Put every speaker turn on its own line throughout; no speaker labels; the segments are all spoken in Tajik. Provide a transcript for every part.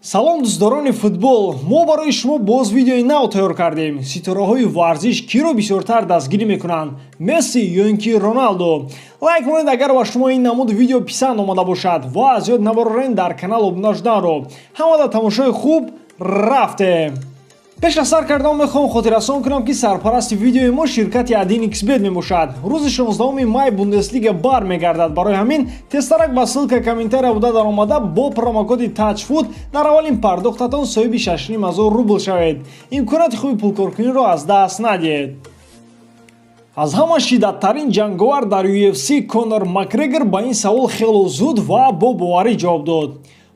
Салом, дӯстдорони футбол! Мо барои шумо боз видеои нав тайёр кардем. Ситораҳои варзиш киро бисёртар дастгирӣ мекунанд, Месси ё ин ки Роналдо? Лайк монед, агар ба шумо ин намуди видео писанд омада бошад, ва аз ёд набарорен дар канал обуна шуданро. Ҳамада тамошои хуб. Рафтем. Пеш аз сар кардан мехоҳам хотиррасон кунам, ки сарпарасти видеои мо ширкати 1xBet мебошад. Рӯзи 16 май Бундеслига бармегардад. Барои ҳамин тезтарак ба ссылка комментария буда даромада, бо промокоди TAJFOOT дар аввалин пардохтатон соҳиби 6 ҳазор рубл шавед. Имконияти хуби пулкоркуниро аз даст надиҳед. Аз ҳама шиддаттарин ҷанговар дар UFC Конор Макгрегор ба ин савол хело зуд ва бо боварӣ ҷавоб дод: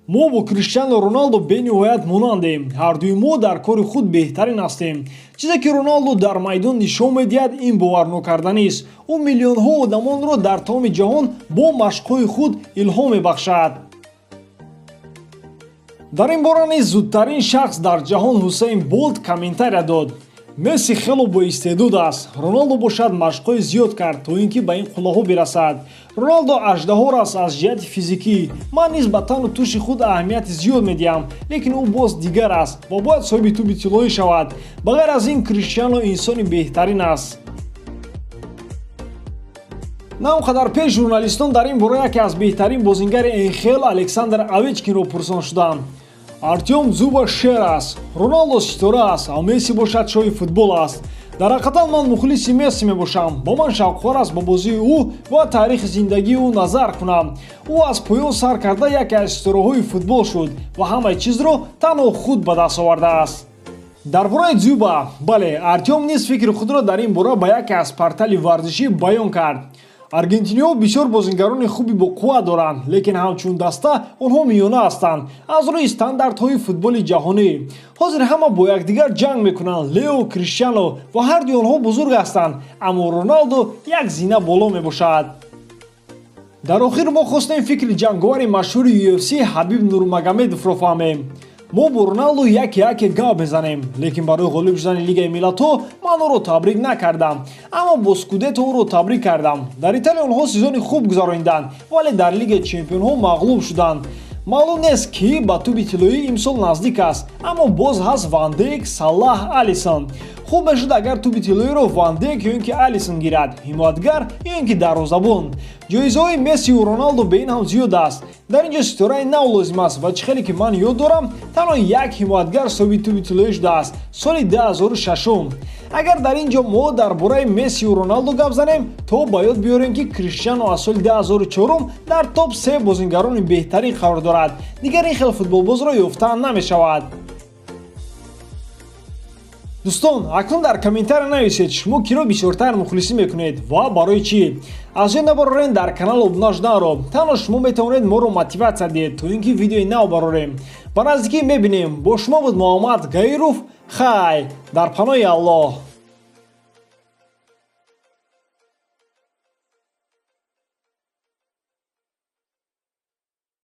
«Мо бо Криштиану Роналдо бениҳоят монандем. Ҳардуи мо дар кори худ беҳтарин ҳастем. Чизе ки Роналдо дар майдон нишон медиҳад, ин боварнокарданист. Ӯ миллионҳо одамонро дар тамоми ҷаҳон бо машқҳои худ илҳом мебахшад». Дар ин бора низ зудтарин шахс дар ҷаҳон Ҳусейн Болт комментария дод: «Месси хело боистеъдод аст. Роналдо бошад, машқҳои зиёд кард, то ин ки ба ин қуллаҳо бирасад. Роналдо аждаҳор аст аз ҷиҳати физикӣ. Ман низ ба тану туши худ аҳамияти зиёд медиҳам, лекин ӯ боз дигар аст ва бояд соҳиби тӯби тиллоӣ шавад. Ба ғайр аз ин, Криштиано инсони беҳтарин аст». На он қадар пеш журналистон дар ин бора яке аз беҳтарин бозингари НХЛ Александр Овечкинро пурсон шуданд. «Артём Дзюба шер аст. Роналдо ситора аст, а Месси бошад, шоҳи футбол аст. Дар ҳақиқатан ман мухлиси Месси мебошам. Ба ман шавқовар аст ба бозии ӯ ва таърихи зиндагии ӯ назар кунам. Ӯ аз поён сар карда яке аз ситораҳои футбол шуд ва ҳамаи чизро танҳо худ ба даст овардааст». Дар бораи Дзюба, бале, Артём низ фикри худро дар ин бора ба яке аз портали варзишӣ баён кард: «Аргентиниҳо бисёр бозингарони хуби боқувват доранд, лекин ҳамчун даста онҳо миёна ҳастанд аз рӯи стандартҳои футболи ҷаҳонӣ. Ҳозир ҳама бо якдигар ҷанг мекунанд: Лео, Криштиано, ва ҳардуи онҳо бузург ҳастанд, аммо Роналдо як зина боло мебошад». Дар охир мо хостем фикри ҷанговари машҳури UFC Ҳабиб Нурмагомедовро фаҳмем. «Мо бо Роналдо яке яке гап мезанем, лекин барои ғолиб шудани Лигаи миллатҳо ман ӯро табрик накардам, аммо бо Скудетто ӯро табрик кардам. Дар Италия онҳо сезони хуб гузарониданд, вале дар Лигаи чемпионҳо мағлуб шуданд. Маълум нест, ки ба тӯби тиллоӣ имсол наздик аст, аммо боз ҳаст Ван Дейк, Саллаҳ, Алисон. Хуб мешуд, агар тӯби тиллоиро Ван Дейк ё ин ки Алисон гирад, ҳимоятгар ё ин ки дарвозабон. Ҷоизаҳои Мессиву Роналдо бе ин ҳам зиёд аст. Дар ин ҷо ситораи нав лозим аст ва чӣ хеле ки ман ёд дорам, танҳо як ҳимоятгар соҳиби тӯби тиллоӣ шудааст, соли 2006. Агар дар ин ҷо мо дар бораи Мессиву Роналдо гап занем, то ба ёд биёрем, ки Криштиано аз соли 2004 дар топ се бозингарони беҳтарин қарор дорад. Дигар ин хел футболбозро ёфта намешавад». Дӯстон, акнун дар комментария нависед, шумо киро бисёртар мухлисӣ мекунед ва барои чӣ. Аз ёд набарорен дар канал обуна шуданро. Танҳо шумо метавонед моро мотиватсия диҳед, то ин ки видеои нав барорем. Ба наздикӣ мебинем. Бо шумо буд Муҳаммад Гаиров. Хай, дар паноҳи Аллоҳ.